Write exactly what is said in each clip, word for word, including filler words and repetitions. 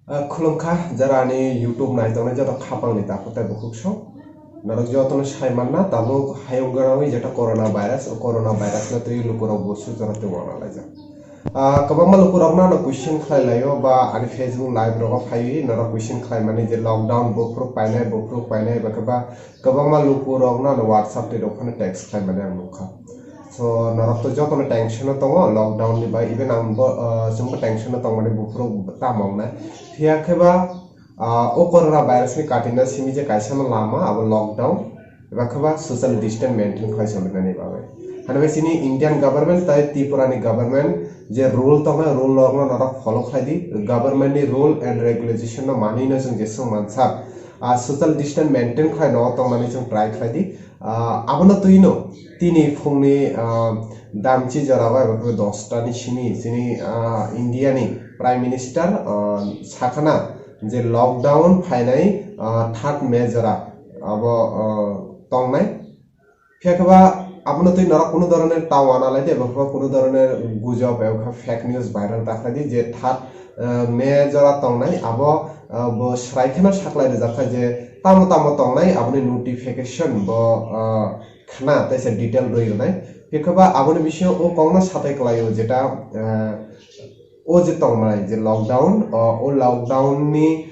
Ah, khulumkha, jara ani YouTube naitongnai joto khapangni takhuk tei bukhuk song. Norok jotono sai manna, tabuk hayung gwnangwi jeta corona virus, o corona virus no twi lukurok bo sujora tei wana laijak. Ah, kwbangma lukurokno ano question khlai laio ba ani Facebook live rogo phaiwi norok question khlai mani je lockdown buphuru painai, buphuru painai, ba khe ba kwbangma lukurokno ano WhatsApp tei rok phano text khlai mani ang nukha. So, norok to jotono tension o tongo, lockdown ni bai, even ang bo, ah, chwngbo tension o tongmani buphuru tamo wngnai. Phiya khe ba, ah, o corona virus ni katina simi je kaisa no lama, abo lockdown, eba khe ba social distance maintain khlai solinani bagwi. Hwnba chini Indian government tai Tripura ni government je rule tongo, rule rok no norok follow khlai di, government ni rule and regulation no manwi no chwng jeswk mansa, ah, social distance maintain khlai no tongnani chwng try khlai di. Ah, abono twino tini phungni, ah, damchi jora bai ba khe dosta ni simi chini, ah, India ni Prime Minister, ah, sakhana je lockdown phainai, ah, third May jora abo, ah, tongnai. Phiya khe ba abono twi norok kunu dhoroner ta wana lai de, ba khe ba kunu dhoroner gujob eba khe fake news viral ta khlai di je third, ah, May jora tongnai abo, ah, bo srai kheno saklai rijak kha je tamo tamo tongnai aboni notification bo, ah, khna teisa detail rwi rwnai. Phiya khe ba aboni bisingo o kokno satai kwlaio jeta, ah, o je tongmani je lockdown, o, o lockdown ni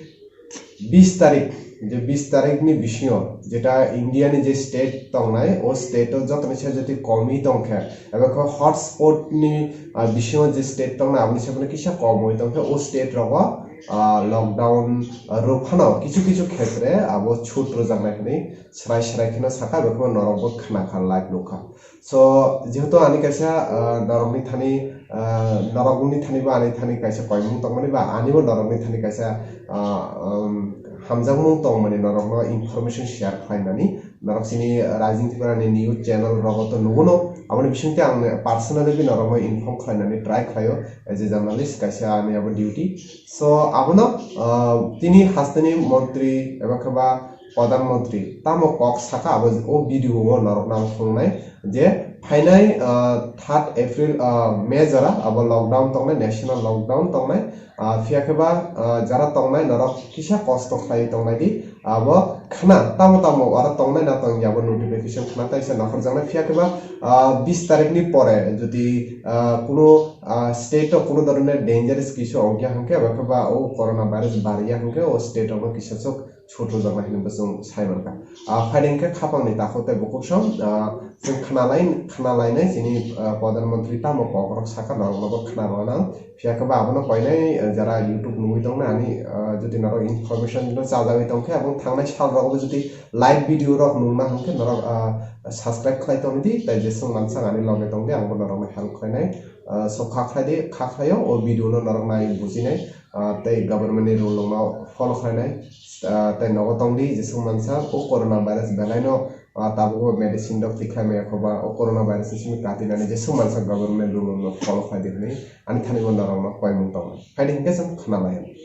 bis tarik, je bis tarik ni bisingo jeta India ni je state tongnai, o state o jotoni se joti komi tongkhe, eba khe hotspot ni, ah, bisingo je state tongnai, aboni se kisa komwi tongkhe, o state rogo, ah, lockdown, ah, rwphano kichu kichu khetre abo chhut rwjaknai hwnwi srai srai kheno sakha, eba khe norokbo khna kha, live nukha. So, jehetu ani kaisa, ah, norokni thani, ah, norokni thani ba ani thani kaisa koimung tongmani ba ani bo norokni thani kaisa, ah, um, hamjakmung tongmani norokno information share khlainani norok chini Rising Tripura ni news channel rogo to nuguno aboni bisingtwi ang personally bi norokno inform khlainani try khlaio as a journalist kaisa ani abo duty. So, abono, ah, tini hasteni montri eba khe ba Pradhan Mantri tamo kok saka abo o video o norok nang thungnai je phainai, ah, third April, ah, May jora abo lockdown tongnai, national lockdown tongnai. Ah, phiya khe ba, ah, jara tongnai norok kisa kosto khlai tongnai di abo khna tamo tamo oro tongnai na tongya abo notification khna taisa naharjaknai. Phiya khe ba, ah, bis tarik ni pore jodi, ah, kuno, ah, state o kuno dhoroner dangerous kisu ongya hwnkhe abo khe ba o corona virus bariya hwnkhe o state o kisa chuk chhut rwjaknai hinwi bo chwng sai mankha. Ah, phaidi hwnkhe khapangni takhuk tei bukhuk song, ah, chwng khnalai, khnalainai chini, ah, Pradhan Mantri tamo kokrok sakha norokno bo khna rwna nang. Phiya khe ba abono koinai, ah, jara YouTube nugwi tongna ani, ah, jodi norok information no chajagwi tongkhe, aboni thangnai sal rogo jodi live video rok nungna hwnkhe norok, ah, subscribe khlai tongdi, tei jeswk mansa ani loge tongdi, ang bo norokno help khlainai. Ah, so kha khlaidi, kha khlaio, o video no norok nai bujinai, ah, tei government ni rule rok no follow khlainai. Ah, tei nogo tongdi, jeswk mansa o corona virus belai no, ah, tabuk o medicine rok tikhlai maya kho ba o corona virus ni simi katinani jeswk mansa government rule rok no follow khlaidi hwnwi ani thani bo norok no koimung tongo. Phaidi hwnkhe chwng khna lai.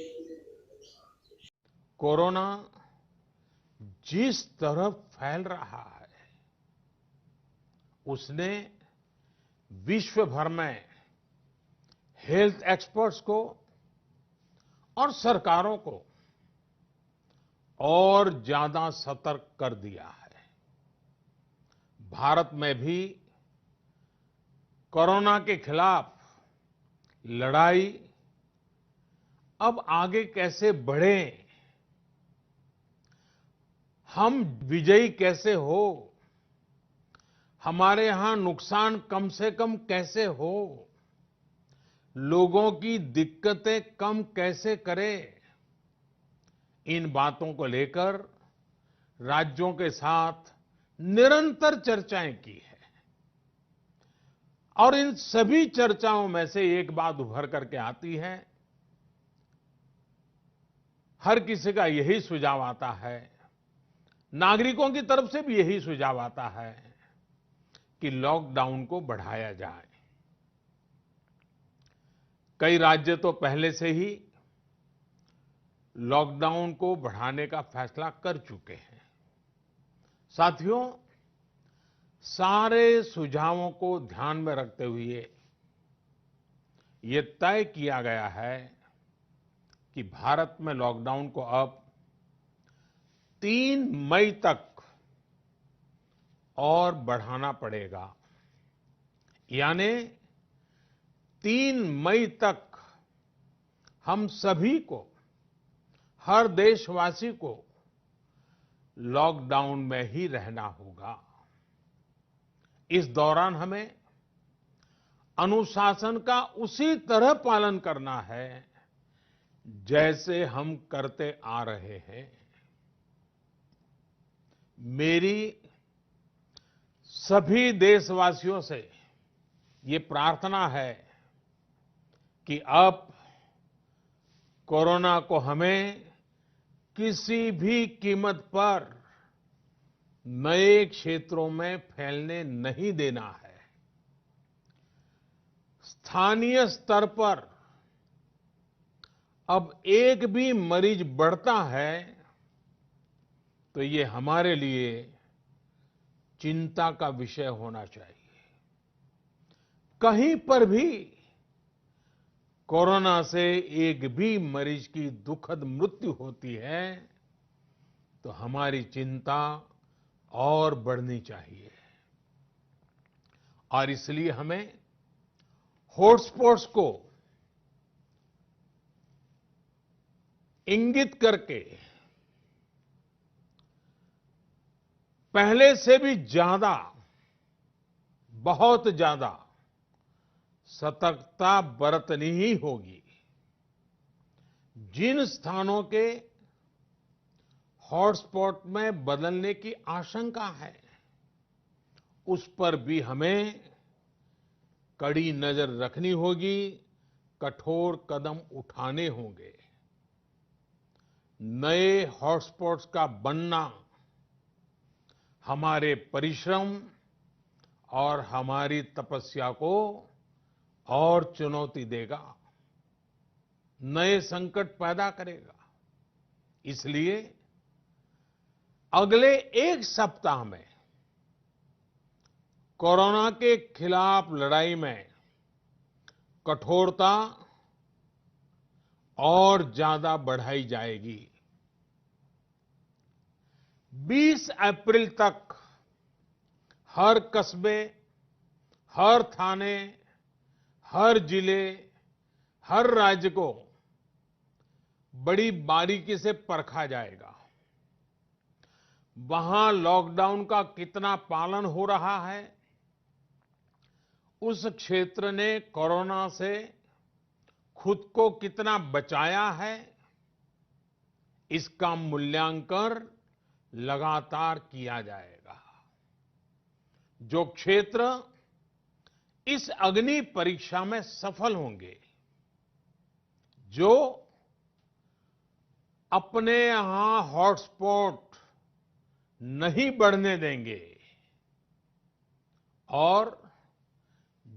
Corona जिस तरह फैल रहा है, उसने विश्व भर में health experts को और सरकारों को और ज्यादा सतर्क कर दिया है। भारत में भी कोरोना के खिलाफ लड़ाई अब आगे कैसे बढ़े, हम विजयी कैसे हो, हमारे यहां नुकसान कम से कम कैसे हो, लोगों की दिक्कतें कम कैसे करें, इन बातों को लेकर राज्यों के साथ निरंतर चर्चाएं की है। और इन सभी चर्चाओं में से एक बात उभर करके आती है, हर किसी का यही सुझाव आता है, नागरिकों की तरफ से भी यही सुझाव आता है कि लॉकडाउन को बढ़ाया जाए। कई राज्य तो पहले से ही लॉकडाउन को बढ़ाने का फैसला कर चुके हैं। साथियों, सारे सुझावों को ध्यान में रखते हुए ये तय किया गया है कि भारत में लॉकडाउन को अब तीन मई तक और बढ़ाना पड़ेगा। यानी तीन मई तक हम सभी को, हर देशवासी को लॉकडाउन में ही रहना होगा। इस दौरान हमें अनुशासन का उसी तरह पालन करना है, जैसे हम करते आ रहे हैं। मेरी सभी देशवासियों से ये प्रार्थना है कि अब कोरोना को हमें किसी भी कीमत पर नए क्षेत्रों में फैलने नहीं देना है। स्थानीय स्तर पर अब एक भी मरीज बढ़ता है, तो ये हमारे लिए चिंता का विषय होना चाहिए। कहीं पर भी कोरोना से एक भी मरीज की दुखद मृत्यु होती है, तो हमारी चिंता और बढ़नी चाहिए। और इसलिए हमें हॉटस्पॉट्स को इंगित करके पहले से भी ज्यादा, बहुत ज्यादा सतर्कता बरतनी ही होगी। जिन स्थानों के हॉटस्पॉट में बदलने की आशंका है, उस पर भी हमें कड़ी नजर रखनी होगी, कठोर कदम उठाने होंगे। नए हॉटस्पॉट्स का बनना हमारे परिश्रम और हमारी तपस्या को और चुनौती देगा, नए संकट पैदा करेगा। इसलिए अगले एक सप्ताह में कोरोना के खिलाफ लड़ाई में कठोरता और ज्यादा बढ़ाई जाएगी। बीस अप्रैल तक हर कस्बे, हर थाने, हर जिले, हर राज्य को बड़ी बारीकी से परखा जाएगा। वहां लॉकडाउन का कितना पालन हो रहा है, उस क्षेत्र ने कोरोना से खुद को कितना बचाया है, इसका मूल्यांकन लगातार किया जाएगा। जो क्षेत्र इस अग्नि परीक्षा में सफल होंगे, जो अपने यहां हॉटस्पॉट नहीं बढ़ने देंगे और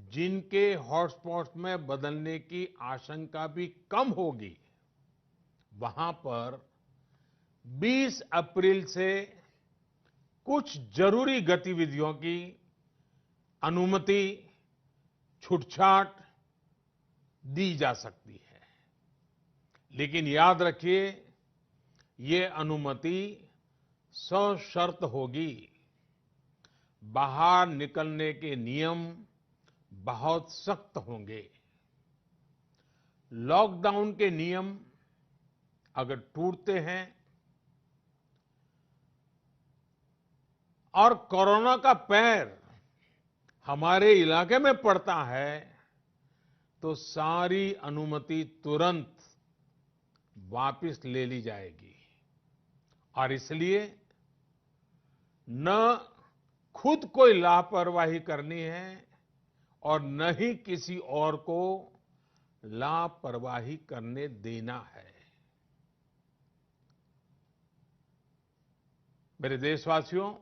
जिनके हॉटस्पॉट में बदलने की आशंका भी कम होगी, वहां पर बीस अप्रैल से कुछ जरूरी गतिविधियों की अनुमति, छूटछाट दी जा सकती है। लेकिन याद रखिए, ये अनुमति सशर्त होगी। बाहर निकलने के नियम बहुत सख्त होंगे। लॉकडाउन के नियम अगर टूटते हैं और कोरोना का पैर हमारे इलाके में पड़ता है, तो सारी अनुमति तुरंत वापस ले ली जाएगी। और इसलिए न खुद कोई लापरवाही करनी है और न ही किसी और को लापरवाही करने देना है। मेरे देशवासियों,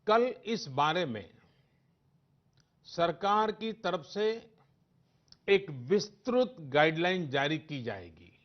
कल इस बारे में सरकार की तरफ से एक विस्तृत गाइडलाइन जारी की जाएगी।